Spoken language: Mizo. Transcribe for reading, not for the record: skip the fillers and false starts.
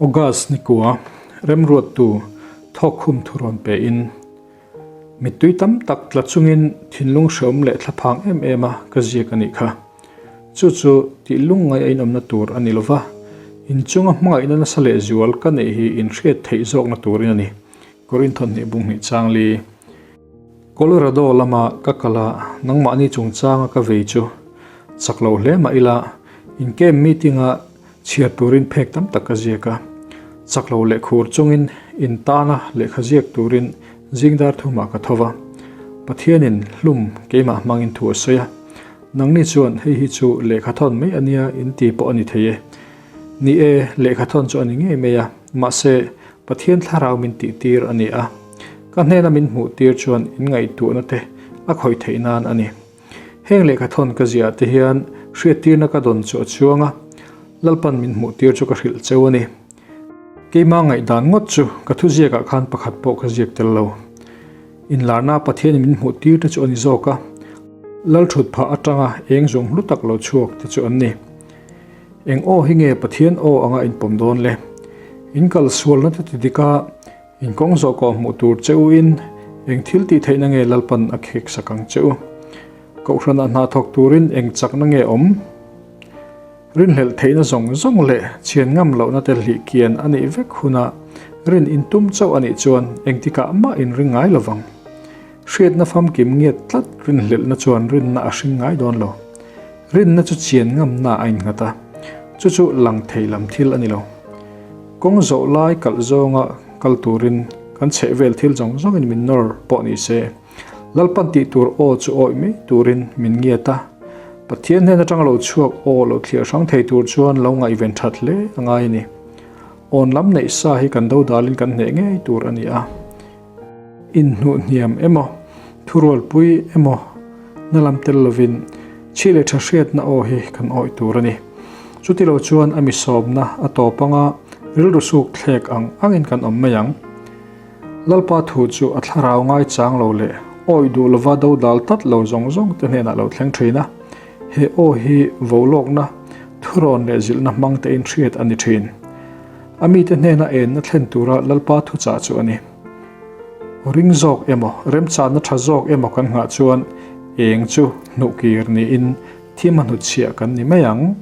August ni kua remruattu thawkkhum thurawn pe in mittui tam tak tla chungin thinlung hreawm leh thlaphang em em a ka ziak a nih kha. Chu chu tih lungngai a inawmna tur a ni lova, inchunga hmangaihna nasa leh zual ka neih hi inhriat theih zawkna turin a ni. Korinth hnih bung hnih changli. Colorado lama ka kal a, nangmahni chungchanga ka vei chu chak lo hle mah ila, in camp meeting-a chhiar turin phek tam tak ka ziak a. Chak lo leh khur chungin in tana lehkha ziak turin zingdar thumah ka tho va. Pathianin hlum keimah hmangin thu a sawi a, nangni chuan hei hi chu lehkha thawn mai a nia in ti pawh a ni thei e. Ni e, lehkha thawn chu a ni ngei mai a, mahse Pathian thlarau min tihtir a ni a, ka hnena min hmuhtir chuan in ngaihtuahna te a khawih theih nan a ni. Heng lehkha thawn ka ziah te hian hriattirna ka dawn chu a chuang a, Lalpan min hmuhtir chu ka hrilh cheu a ni. Keima ngaihdan ngawt chu ka thuziakah khan pakhat pawh ka ziak tel lo. Inlarna Pathianin min hmuhtir te chu a ni zawk a, Lalthut phah atanga eng zawng hlu tak lo chhuak te chu an ni. Eng aw hi nge Pathian aw anga inpawm dawn le? In kal sualna te ti dik a, in kawng zawh kawh hmuh tur che u in eng thil tih theihna nge Lalpan a khek sak ang che u? Kohhranah hna thawk turin eng chakna nge awm? Rinhlelh theihna zawng zawng leh chhian ngam lohna te hlih kian a nih vek hunah rin intum chauh a nih chuan engtikah mah in ring ngai lovang. Hriatna famkim ngiat tlat rinhlelhna chuan rinna a hring ngai dawn lo. Rinna chu chian ngamna a innghat a, chu chu lang thei lam thil a ni lo. Kawng zawh lai kalh zawnga kal turin kan chhehvel thil zawng zawngin min nawr pawh ni se, Lalpan tih tur aw chu awih mai turin min ngiat a. Pathian hnen atanga lo chhuak aw lo thliar hrang thei tur chuan lo ngaihven that hle a ngai a ni. Awn lam neih sa hi kan dodalin kan hneh ngei tur a ni a. Inhnuhhniam emaw, thurualpui emaw na lam tel lovin chhi leh tha hriatna aw hi kan awih tur a ni. Chuti lo chuan a mi sawmna a tawp anga rilru suk thlek ang angin kan awm mai ang. Lalpa thu chu a thlarau ngaichang lo leh awih duh lova dodal tlat lo zawng zawng te hnenah lo thleng thin a. He aw hi volawkna, thurawn leh zilhna hmang tein hriat a ni thin. A mite hnena enna thlen tura Lalpa thuchah chu a ni. Ring zawk emaw, remchanna tha zawk emaw kan nghah chuan eng chu hnuhkir niin thim a hnutchhiah kan ni mai ang.